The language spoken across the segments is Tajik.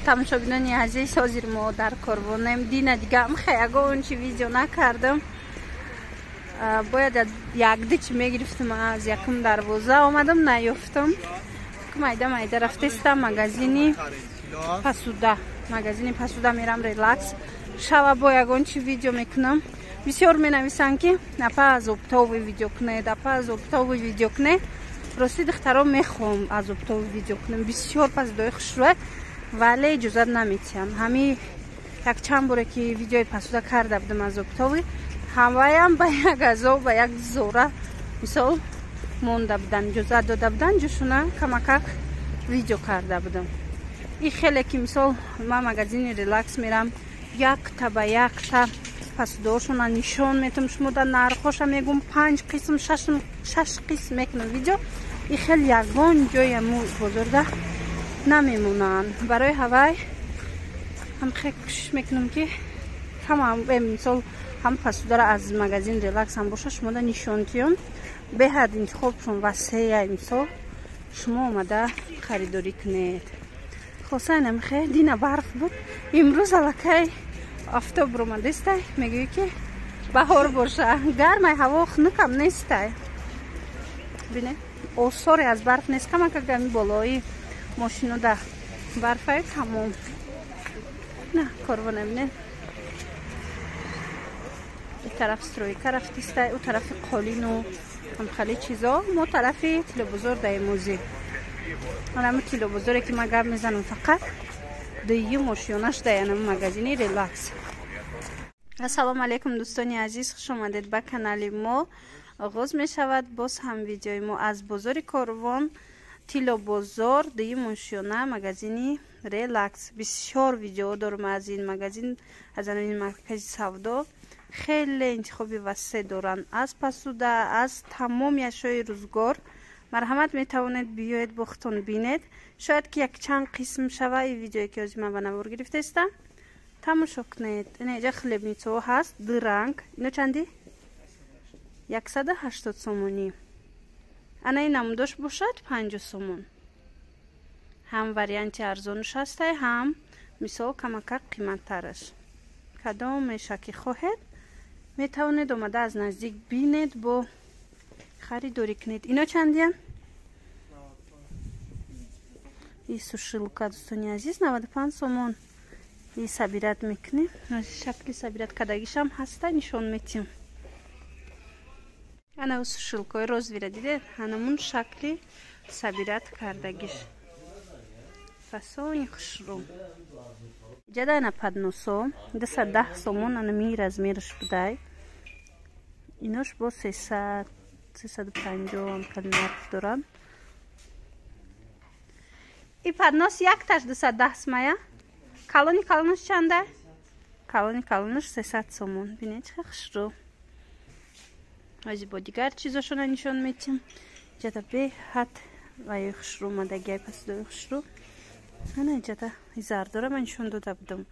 Тамошобинони азиз, ҳозир мо дар корвонем. Дина дигаам ягон чи видео накардам. Бояд якди чи мегирифтам, аз якум дарвоза омадам, наёфтам. Майда майда рафтестам магазини посуда. Магазини посуда мерам релакс. Шава бо ягон чи видео мекунам. Бисёр менависанд, ки апа, аз оптовый видео кунед, апа, аз оптовый видео кунед. Рости, духтаро, мехоҳам аз оптовый видео кунем. Бисёр посудаи хушрӯя, вале иҷозат наметиҳанд. Ҳами якчанд боре ки видеои посуда карда будам аз оптовый, ҳамаям ба як азоб, ба як зора мисол монда буданд, иҷозат дода буданд, ҷушуна камакак видео карда будам. И хеле ки мисол ман магазини релакс мерам, якта ба якта посудаҳошона нишон метам, шумо да нархоша мегум, панҷ қисм, шаш қисм мекунам видео. И хел ягон ҷояму бозорда намемонанд. Барои ҳавай ҳам хел кӯшиш мекунам, ки ҳама мисол ҳам посудара аз магазин релакс ҳам боша, шумода нишон тиём. Беҳад интихобшон васея, мисол шумо омада харидорӣ кунед. Хулоса, инамхе дина барф буд, имрӯз аллакай офтоб ромадестай, мегӯӣ ки баҳор боша. Гармай, ҳаво хунукам нестай. Бине, осоре аз барф нест, камака гами болои мошинода барфай, тамом. На корвона бине, ин тараф стройка рафтистай, ӯ тарафи қолину ҳамхали чизо, мо тарафи тиллобозор даемозӣ. Анами тиллобозоре ки ман гап мезанам, фақат дуюм ошёнаш даянам магазини релакс. Ассалому алайкум, дӯстони азиз, хуш омадед ба канали мо. Оғоз мешавад боз ҳам видеои мо аз бозори Корвон, тиллобозор, дуюм ошёна, магазини релакс. Бисёр видеоҳо дорам аз ин магазин, аз ин маркази савдо. Хеле интихоби васеъ доранд аз посуда, аз тамоми ашёи рӯзгор. Марҳамат, метавонед биёед, бо худтон бинед. Шояд ки якчанд қисм шава и видеое ки ҳозир ман ба навор гирифтаистам, тамошо кунед. Ина иҷа хлебницаҳо ҳаст, ду ранг. Ино чанди? 180 сомонӣ. Ана ин намудош бошад 50 сомон. Ҳам варианти арзонаш ҳастай, ҳам мисол камакак қиматтараш. Кадомеша ки хоҳед, метавонед омада аз наздик бинед, бо харидорӣ кунед. Ино чандиян? И сушилка, дӯстони азиз, 95 сомон. И собирать мекунем, шакли собирать кардагишам ҳаста, нишон метиҳам. Ана сушилкаҳои розвира дидед, ҳанамун шакли собирать кардагиш, фасони хушрӯ. Иҷада ана подносо 210 сомон, анами размераш будай. Инош бо 300, 350 хел нарх доранд. И поднос якташ 210 мая. Калони калонаш чанда? Калони калонаш 300 сомон. Бинед, чӣ хушрӯ. Ҳози бо дигар чизошона нишон метиҳам. Иҷада беҳад ваи хушрӯ омадагиай, посудаи хушрӯ. Ана иҷада зардора ман нишон дода будам.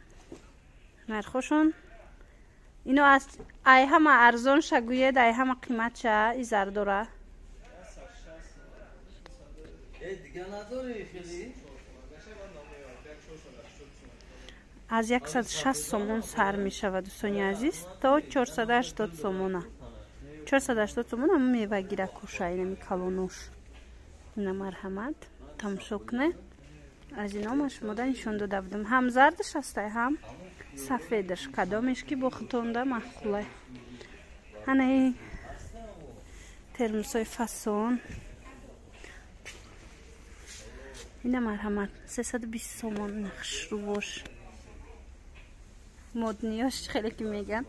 Нархошон ино аз ай ҳама арзонша гӯед, ай ҳама қиматша и зардора? Дига надорӣ хеле? Аз 160 сомон сар мешавад, дӯстони азиз, то 480 сомона. 480 сомон ама мевагиракуша, инами калонуш. Ина марҳамат, тамошо кунед. Аз ино ма шумода нишон дода будам, ҳам зардаш ҳастай, ҳам сафедаш. Кадомеш ки бо худтонда маъқулай. Ҳанаи термосои фасон ина марҳамат, 320 сомон. Хушрӯбош, модниёш, хеле ки меган,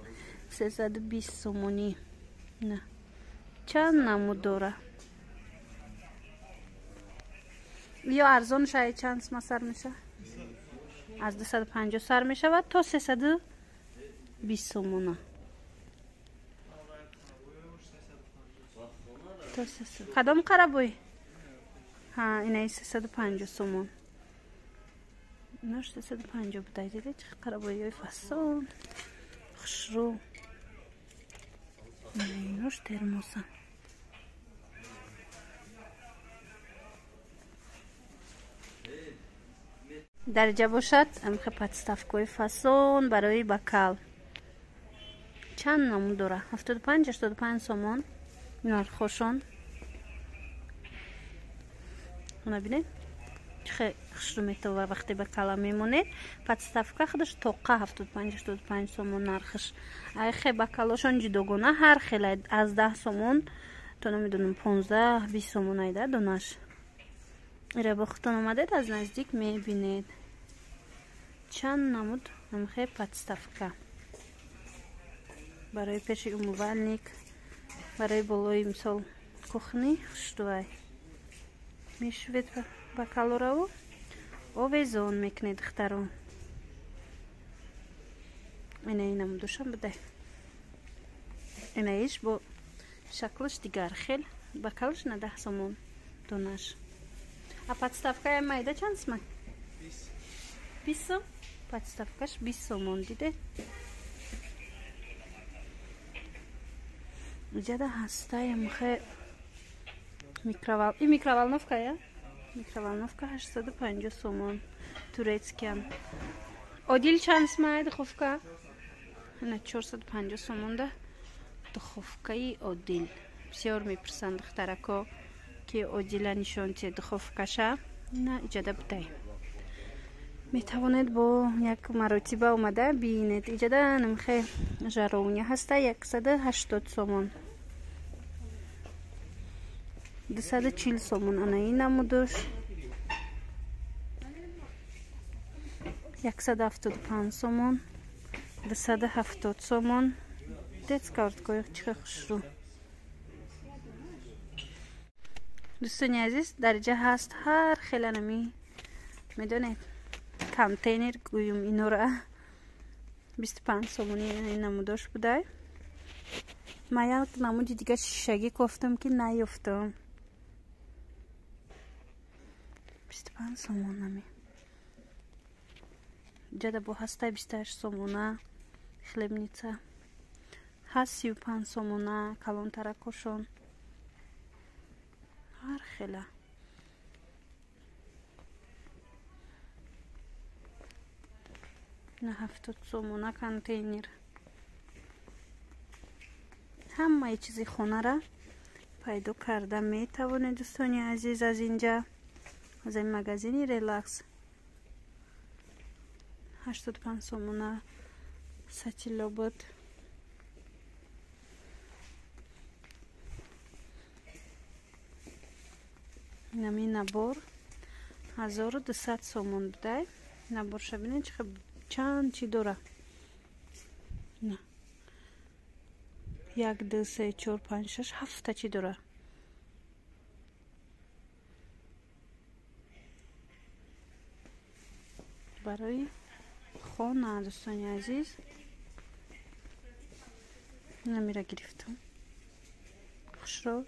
320 сомонӣ. На чанд намуд дора. Ё арзонаш ай чанд сма сар меша? Аз 250 сар мешавад то 320 сомона. То кадом қарабой? Ҳа, инаи 350 сомон. Инош 350 будай. Дида, чӣ қарабоиҳои фасон хушрӯ. Инош термоса. Дарҷа бошад амхе подставкаҳои фасон барои бакал. Чанд намуд дора? 75-85 сомон нархошон. Она бинед, чихе хушрӯ метова вақте бакала мемонед. Подставка худаш тоқа 75-85 сомон нархш. Айхе бакалошон ҷудогона ҳар хела аз 10 сомон то намедонам 15-20 сомон айда донаш. Ира бо худтон омадед аз наздик мебинед. Чанд намуд амхе подставка барои пеши умывальник, барои болои мисол кухни хушрӯай. Мешувед бакалораву овезон мекунед духтаро. Ина ин намудошам будай. Инаиш бо шаклаш дигар хел, бакалаш на 10 сомон донаш. А подставкаи майда чанд сомон? 20 сом. Подставкаш 20 сомон диде. Иҷада ҳастаи мхе микровал. И микроволновка я? Микроволновка 850 сомон. Турецкиян. Одил чанд сомон духовка? На 450 сомон да духовкаи Одил. Бисёр мепурсанд духтарако ки Одила нишон тие духовкаша. На иҷада будай. Метавонед бо як маротиба омада бинед. Иҷада намхе жаровня ҳаста 180 сомон. 240 сомон ана ин намудуш. 175 сомон, 270 сомон. Детска орткои чихе хушрӯ. Дӯстони азиз, дар иҷа ҳаст ҳар хела нами медонед контейнер гӯюм инора 25 сомони ин намудош будай. Ман як намуди дига шишагӣ кофтам ки наёфтам. 25 сомон нами. Иҷада бо ҳастай 28 сомона хлебница. Ҳаст 35 сомона калонтаракошон. Ҳар хела. На 70 сомона контейнер. Ҳамаи чизи хонара пайдо карда метавонед дӯстони азиз аз инҷа, аз ин магазини Релакс. 85 сомона сатило буд. Инами набор 1200 сомон будай. Наборша бинед чихе чанд чи дора. На 1 2 3 4 5 6 7 чи дора. Барои хона дӯстони азиз намира гирифтам. Хушро